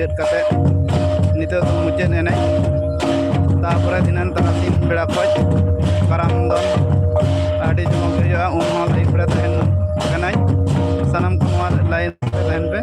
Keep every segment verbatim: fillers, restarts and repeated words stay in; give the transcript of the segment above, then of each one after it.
ᱢᱩᱪᱟᱹᱫ ᱠᱟᱛᱮ ᱱᱤᱛᱚᱜ ᱫᱚ ᱢᱩᱪᱟᱹᱫ ᱮᱱᱮᱡ᱾ ᱛᱟᱯᱚᱨᱮ ᱫᱷᱤᱱᱟᱹᱱ ᱛᱟᱨᱟᱥᱤᱧ ᱵᱮᱲᱟ ᱠᱷᱚᱡ ᱠᱟᱨᱟᱢ ᱫᱚᱱ ᱟᱹᱰᱤ ᱡᱚᱢᱚᱠ ᱜᱮ ᱦᱩᱭᱩᱜᱼᱟ᱾ ᱩᱱ ᱦᱚᱸ ᱞᱟᱭᱤᱱ ᱨᱮ ᱛᱟᱦᱮᱱ ᱠᱟᱱᱟᱧ᱾ ᱥᱟᱱᱟᱢ ᱠᱚ ᱱᱚᱣᱟ ᱞᱟᱭᱤᱱ ᱨᱮ ᱛᱟᱦᱮᱱ ᱯᱮ᱾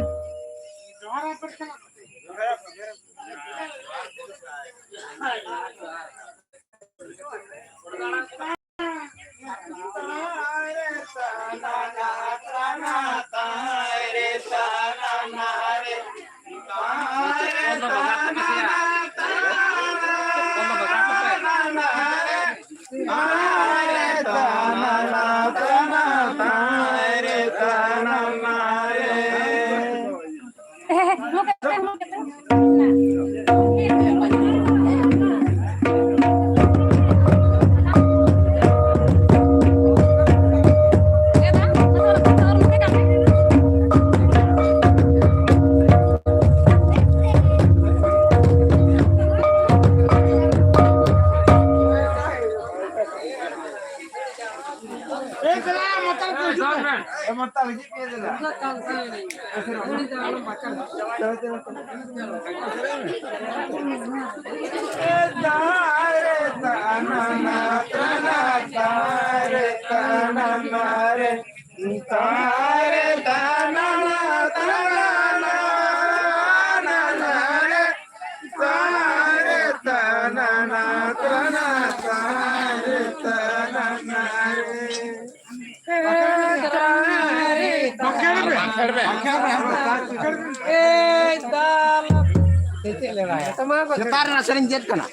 ᱪᱮᱛᱟᱱ ᱨᱮᱱᱟᱜ ᱥᱮᱨᱮᱧ ᱪᱮᱫ ᱠᱟᱱᱟ?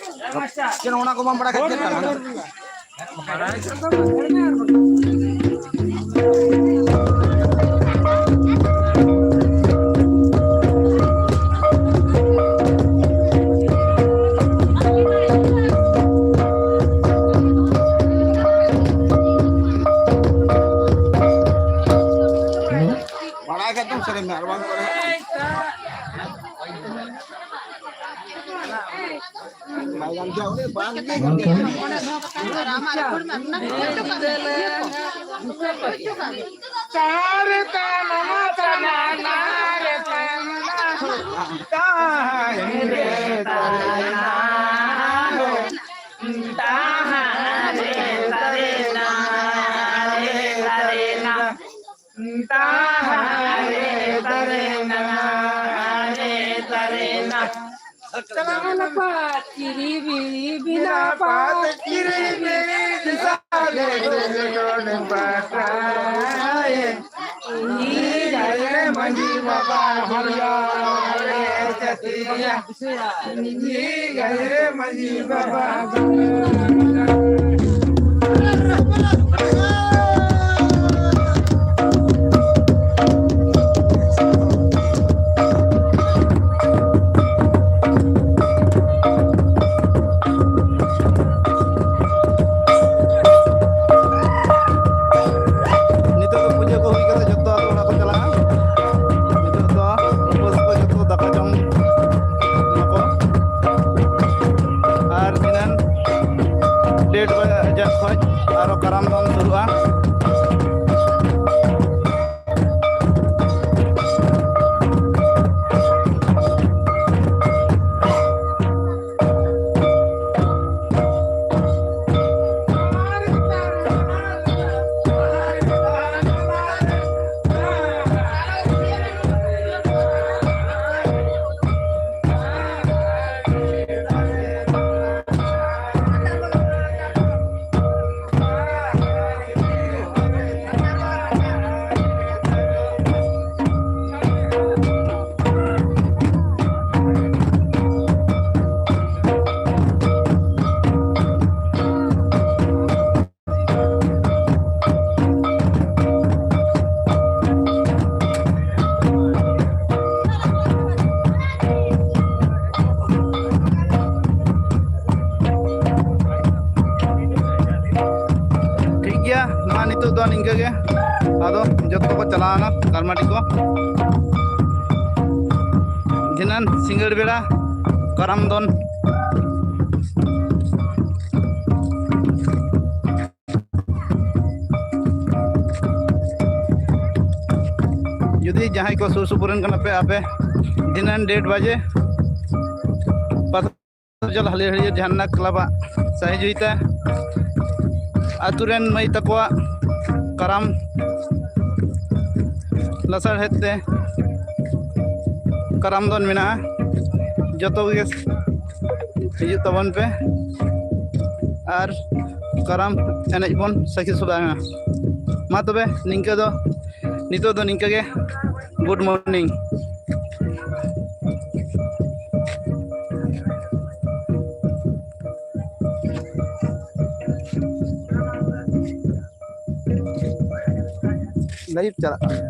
ᱪᱮᱫ ᱚᱱᱟ ᱠᱚ ᱵᱟᱢ ᱵᱟᱲᱟᱭ ᱠᱷᱟᱱ ᱪᱮᱫ ᱠᱟᱱᱟ? ᱵᱟᱲᱟᱭ ᱠᱷᱟᱡ ᱫᱚᱢ ᱥᱮᱨᱮᱧ ᱢᱮ, ᱟᱨ ᱵᱟᱝ ᱵᱟᱲᱟᱭ ᱠᱷᱟᱡ ᱵᱟᱭ ᱜᱟᱱ ᱜᱮᱭᱟ, ᱩᱱᱤ ᱵᱟᱝ ᱜᱮ᱾ ᱛᱟᱨᱮ ᱛᱟᱱᱟ ᱛᱟᱱᱟ ᱛᱟᱨᱮ ᱛᱟᱱᱟ᱾ ᱛᱟᱦᱮᱸ ᱨᱮ ᱛᱟᱦᱮᱱᱟ ᱨᱮ, ᱛᱟᱦᱮᱸ ᱨᱮ ᱛᱟᱦᱮᱱᱟ ᱨᱮ, ᱛᱟᱦᱮᱸ ᱨᱮ ᱛᱟᱦᱮᱱᱟ ᱨᱮ, ᱛᱟᱦᱮᱸ ᱨᱮ ᱛᱟᱦᱮᱱᱟ ᱨᱮ, ᱛᱟᱦᱮᱸ ᱨᱮ ᱛᱟᱦᱮᱱᱟ᱾ ᱪᱟᱞᱟᱣᱱᱟ ᱯᱟᱹᱪᱤᱨᱤ ᱵᱤᱲᱤ ᱵᱤᱱᱟ ᱯᱟᱹᱪᱤᱨᱤ ᱵᱤᱲᱤ ᱫᱤᱥᱟ ᱜᱮ ᱜᱮ ᱜᱮ ᱯᱟᱴᱟᱭ᱾ ᱤᱧ ᱡᱟᱭ ᱢᱟᱹᱡᱷᱤ ᱵᱟᱵᱟ ᱦᱚᱞᱟ ᱨᱮ ᱪᱟᱹᱠᱨᱤᱭᱟ᱾ ᱤᱧ ᱡᱟᱭ ᱢᱟᱹᱡᱷᱤ ᱵᱟᱵᱟ᱾ ᱱᱤᱛᱚᱜ ᱫᱚ ᱯᱩᱡᱟᱹ ᱠᱚ ᱦᱩᱭ ᱠᱟᱛᱮ ᱡᱚᱛᱚ ᱟᱹᱛᱩ ᱚᱲᱟᱜ ᱠᱚ ᱪᱟᱞᱟᱜᱼᱟ᱾ ᱱᱤᱛᱚᱜ ᱫᱚ ᱩᱯᱟᱹᱥ ᱠᱚ ᱡᱚᱛᱚ ᱫᱟᱠᱟ ᱡᱚᱢ ᱢᱟᱠᱚ᱾ ᱟᱨ ᱫᱷᱤᱱᱟᱹᱱ ᱰᱮᱴ ᱵᱟᱡᱟᱜ ᱠᱷᱚᱡ ᱟᱨᱚ ᱠᱟᱨᱟᱢ ᱫᱚᱱ ᱥᱩᱨᱩᱜᱼᱟ᱾ ᱴᱷᱤᱠ ᱜᱮᱭᱟ, ᱢᱟ ᱱᱤᱛᱚᱜ ᱫᱚ ᱱᱤᱝᱠᱟᱹ ᱜᱮ᱾ ᱟᱫᱚ ᱡᱚᱛᱚ ᱠᱚ ᱪᱟᱞᱟᱣᱱᱟ ᱠᱟᱨᱢᱟᱴᱤ ᱠᱚ᱾ ᱫᱷᱤᱱᱟᱹᱱ ᱥᱤᱸᱜᱟᱹᱲ ᱵᱮᱲᱟ ᱠᱟᱨᱟᱢ ᱫᱚᱱ᱾ ᱡᱩᱫᱤ ᱡᱟᱦᱟᱸᱭ ᱠᱚ ᱥᱩᱨ ᱥᱩᱯᱩᱨ ᱨᱮᱱ ᱠᱟᱱᱟ ᱯᱮ, ᱟᱯᱮ ᱫᱷᱤᱱᱟᱹᱱ ᱰᱮᱲ ᱵᱟᱡᱮ ᱯᱟᱛᱟ ᱡᱚᱞ ᱦᱟᱹᱞᱤ ᱦᱟᱹᱲᱭᱟᱹᱨ ᱡᱷᱟᱨᱱᱟ ᱠᱞᱟᱵᱟᱜ ᱥᱟᱹᱦᱤᱡᱩᱦᱤᱛᱟ ᱟᱹᱛᱩ ᱨᱮᱱ ᱢᱟᱹᱭ ᱛᱟᱠᱚᱣᱟᱜ ᱠᱟᱨᱟᱢ ᱞᱟᱥᱟᱲᱦᱮᱫ ᱛᱮ ᱠᱟᱨᱟᱢ ᱫᱚᱱ ᱢᱮᱱᱟᱜᱼᱟ᱾ ᱡᱚᱛᱚ ᱜᱮ ᱦᱤᱡᱩᱜ ᱛᱟᱵᱚᱱ ᱯᱮ ᱟᱨ ᱠᱟᱨᱟᱢ ᱮᱱᱮᱡ ᱵᱚᱱ ᱥᱟᱹᱠᱷᱤ ᱥᱚᱵᱷᱟᱭᱟ᱾ ᱢᱟ ᱛᱚᱵᱮ ᱱᱤᱝᱠᱟᱹ ᱫᱚ, ᱱᱤᱛᱚᱜ ᱫᱚ ᱱᱤᱝᱠᱟᱹ ᱜᱮ᱾ Good morning᱾ Live ᱪᱟᱞᱟᱜ ᱠᱟᱱᱟ᱾